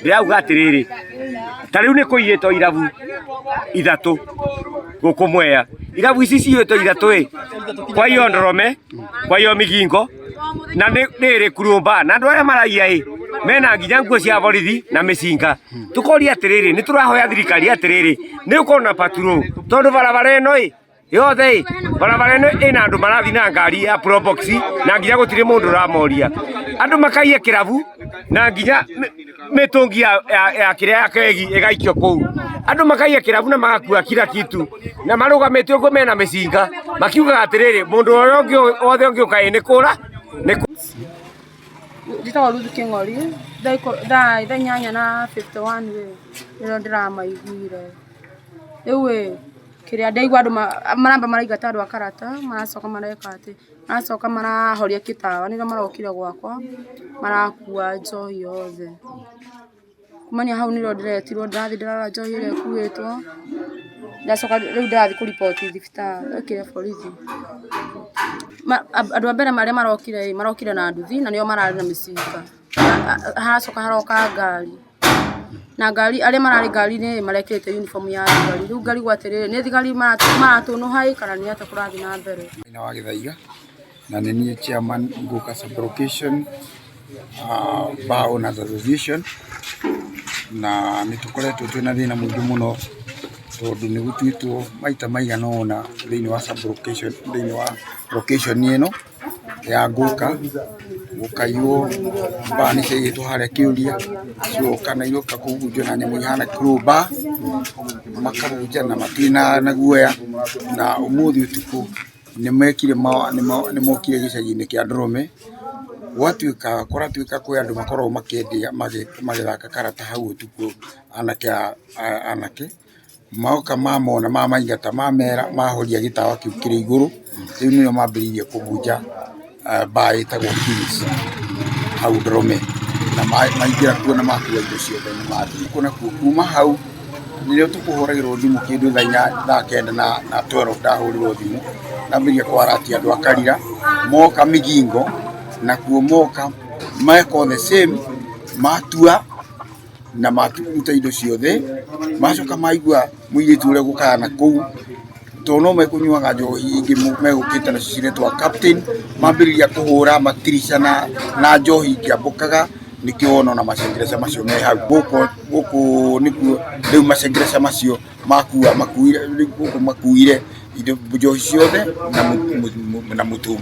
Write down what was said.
Ndĩrauga atĩrĩrĩ, ta rĩu nĩ kũiyĩtwo irabu ithatũ gũkũ Mwea. Irabu ici ciyĩtwo ithatũ ĩ, kwaiywo Ndorome, kwaiywo Migingo na nĩ rĩrĩ Kurumba. Na andũ arĩa maraiya ĩ, mena nginya nguo cia borithi na mĩcinga. Tũkoria atĩrĩrĩ, nĩ tũrahoya thirikari atĩrĩrĩ, nĩ ũkorwo na patrol tondũ barabara ĩno ĩ, yothe ĩ, barabara ĩno ĩna andũ marathiĩ na ngari ya Probox na nginya gũtirĩ mũndũ ũramoria. Andũ makaiya kĩrabu na nginya mĩtũngi ya kĩrĩa ya kegi ĩgaikio kũu. Andũ makaiya kĩrabu na magakua kila kitu na marũgamĩte ũguo mena mĩcinga makiugaga atĩrĩrĩ, mũndũ ũrĩa ũngĩ wothe ũngĩũka ĩ nĩ kũra nĩ Njĩtagwo Ruth Kĩng'ori, thaa 8 na 51 rĩ, nĩrĩo ndĩramaiguire. Rĩu ĩ, kĩrĩa ndaigua andũ maramba maraingata andũ a karata, maracoka mareka atĩ, maracoka marahoria kĩtawa nĩrĩo marokire gwakwa, marakua njohi yothe. Kumania hau nĩrĩo ndĩretirwo ndĩrathiĩ ndĩrarora njohi ĩrĩa ĩkuĩtwo, ndacoka rĩu ndĩrathiĩ kũriboti thibitarĩ kĩrĩa borithi. Andũ a mbere marĩa marokire ĩ, marokire na nduthi na nĩo mararĩ na mĩcinga. Haracoka haroka ngari, na ngari arĩa mararĩ ngari-inĩ marekĩrĩte uniform ya thigari. Rĩu ngarigwo atĩrĩrĩ, nĩ thigari maratũnũha ĩ kana nĩ atĩa kũrathiĩ na mbere. Maina wa Gĩthaiga na nĩ niĩ chairman Ngũka sub-location Bar Owners Association, na nĩ tũkoretwo twĩna thĩna mũingĩ mũno tondũ nĩ gũtuĩtwo maita maigana ũna thĩinĩ wa sub-location, thĩinĩ wa location ĩno ya Ngũka, gũkaiywo mbaa nĩ ciaiyĩtwo harĩa Kĩũria, cioka na iroka kũbunjwo na nyamũ ihana crowbar, makabunja na matirĩ na guoya, na ũmũthĩ ũtukũ nĩ mekire nĩ mokire gĩcagi-inĩ kĩa Ndũrũme, gwatuĩka kũratuĩka kwĩ andũ makoragwo makĩendia magĩthaka karata hau ũtukũ anake anake, moka mamona mamaingata mamera mahoria gĩtawa kĩu kĩrĩ igũrũ, rĩu nĩrĩo mambĩrĩirie kũbunja bar ĩtagwo Kings hau Ndũrũme, na maingĩra kuo na makua indo ciothe na mathiĩ. Gũkũ nakuo kuma hau nĩrĩo tũkũhũragĩrwo thimũ kĩndũ thaa inya thaa kenda na 12 ndahũrĩrwo thimũ, ndambĩrĩria kwaratia andũ a Karira, moka Migingo, nakuo moka meka the same, matua na maruta indo ciothe, macoka maigua mũirĩtu ũrĩa ũgũkaga na kũu, tondũ no mekũnyuaga njohi ingĩ megũkĩte nacio ciretwo Captain, mambĩrĩria kũhũra matirica na njohi ikĩambũkaga, nĩkĩo wona ona macengereca macio me hau. Gũkũ gũkũ nĩkuo rĩu macengereca macio makua makuire, rĩu gũkũ makuire indo njohi ciothe na mũtũngi.